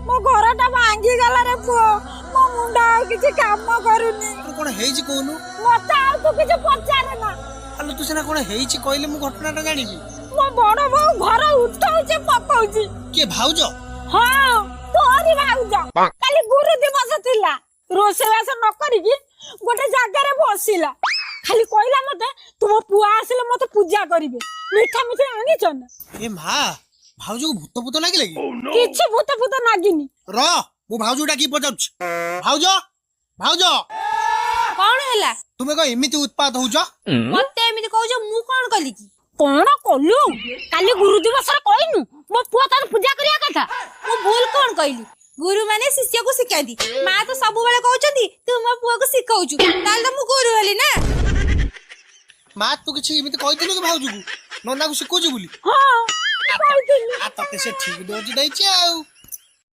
ମୋ ଘରଟା ଭାଙ୍ଗିଗଲା ରେ ପୁଅ, ମୋ ମୁଣ୍ଡ ଆଉ କିଛି କାମ କରୁନି। ତୋର କଣ ହେଇଛି କହୁନୁ? ମତେ ଆଉ ତୁ କିଛି ପଚାରେ ନା। ଆଲୋ, ତୁ ସିନା କଣ ହେଇଛି କହିଲେ ମୁଁ ଘଟଣାଟା ଜାଣିବି। ମୋ ବଡ ବୋଉ ଘର ଉଠଉଛି ପକଉଛି। କିଏ, ଭାଉଜ? ହଁ, ତୋରି ଭାଉଜ। କାଲି ଗୁରୁ ଦିବସ ଥିଲା, ରୋଷେଇବାସ ନ କରିକି ଗୋଟେ ଜାଗାରେ ବସିଲା। ଖାଲି କହିଲା ମତେ, ତୁମ ପୁଅ ଆସିଲେ ମତେ ପୂଜା କରିବେ, ମିଠା ମିଠା ଆଣିଛ ନା? ଏ ମା, ଭାଉଜକୁ ଭୂତ ଭୂତ ଲାଗିଲା କି? କିଛି ଭୂତ ଫୂତ ନାଗିନି। ର, ମୁଁ ଭାଉଜକୁ ଡାକିକି ପଚାରୁଛି। ଭାଉଜ, ଭାଉଜ! କଣ ହେଲା? ତୁମେ କଣ ଏମିତି ଉତ୍ପାତ ହଉଛ? ମତେ ଏମିତି କହୁଛ, ମୁଁ କଣ କଲି କି? କଣ କଲୁ? କାଲି ଗୁରୁ ଦିବସରେ କହିନୁ ମୋ ପୁଅ ତାର ପୂଜା କରିବା କଥା? ମୁଁ ଭୁଲ କଣ କହିଲି? ଗୁରୁ ମାନେ ଶିଷ୍ୟକୁ ଶିଖାନ୍ତି। ମା ତ ସବୁବେଳେ କହୁଛନ୍ତି ତୁ ମୋ ପୁଅକୁ ଶିଖଉଛୁ, ତାହେଲେ ତ ମୁଁ ଗୁରୁ ହେଲି ନା? ମା, ତୁ କିଛି ଏମିତି କହିଥିଲୁ କି ଭାଉଜକୁ, ନନାକୁ ଶିଖଉଛୁ ବୋଲି? ହଁ, କହିଥିଲି। ଆ, ତତେ ସେ ଠିକ ଡୋଜ ଦେଇଛି ଆଉ।